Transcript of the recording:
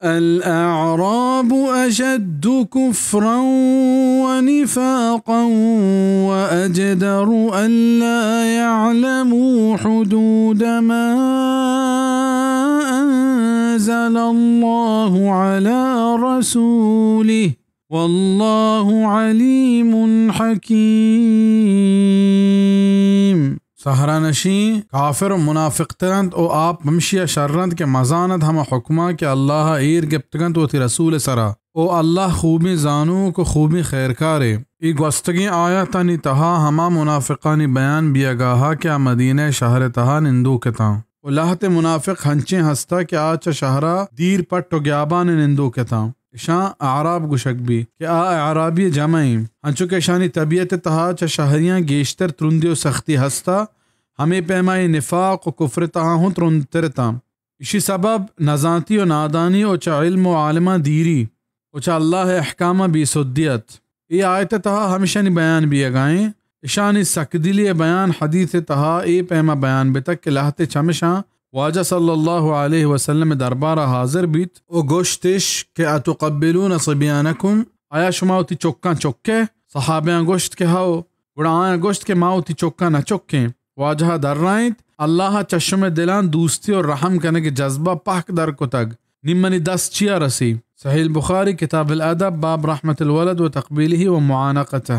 الأعراب أشد كفرا ونفاقا وأجدر ألا يعلموا حدود ما أنزل الله على رسوله والله عليم حكيم. صحرا نشین کافر و منافق ترنت و آپ ہمشیا شرنت کہ مزانت ہما حکما کہ اللہ ایر گپتگنت وتی رسول سرا، و اللہ خوبیں زانوک و خوبیں خیرکارے۔ ای گوستگیں آیاتانی تہا ہما منافقانی بیان بیگاہا کہ آ مدینہ شہر تہا نندوک اتاں۔ و لہتے منافق ہنچیں ہستا کہ آ چہ شہرا دیر پٹ و گیابان نندوک اتاں۔ اشاں اعراب گوشگ بی کہ آ اعرابی جمع ایں۔ انچو کہ اشانی طبیعت تہا چہ شہریاں گیشتر ترندی و سختی ہستا، ہمے پیما اے نفاق و کفر تہا ہوں ترندتر اتاں۔ اشی سبب نزانتی و نادانی و چہ علم و عالماں دیری و چہ اللہ احکاماں بے سدی ات۔ اے آیت تہا ہمشانی بیان بیگائیں۔ اشانی سکدلی بیان حدیث تہا اے پیما بیان بتگ کہ لہتے چمشاں واجہ صلی اللہ علیہ وسلم دربارا حاضر بیت و گوشتش کہ اتقبلون صبیانکم، آیا شما وتی چکاں چکے؟ صحابیاں گوشت کہ ہو۔ گڑا آیاں گوشت کہ ما وتی چکاں نہ چکیں۔ واجہ درائینت، اللہ چہ شمئے دلاں دوستی و رحم کنگ جذبہ پہک در کتگ، نی منی دست چیا رسی؟ صحیح البخاری، کتاب الادب، باب رحمت الولد و تقبیلہ و معانقتہ۔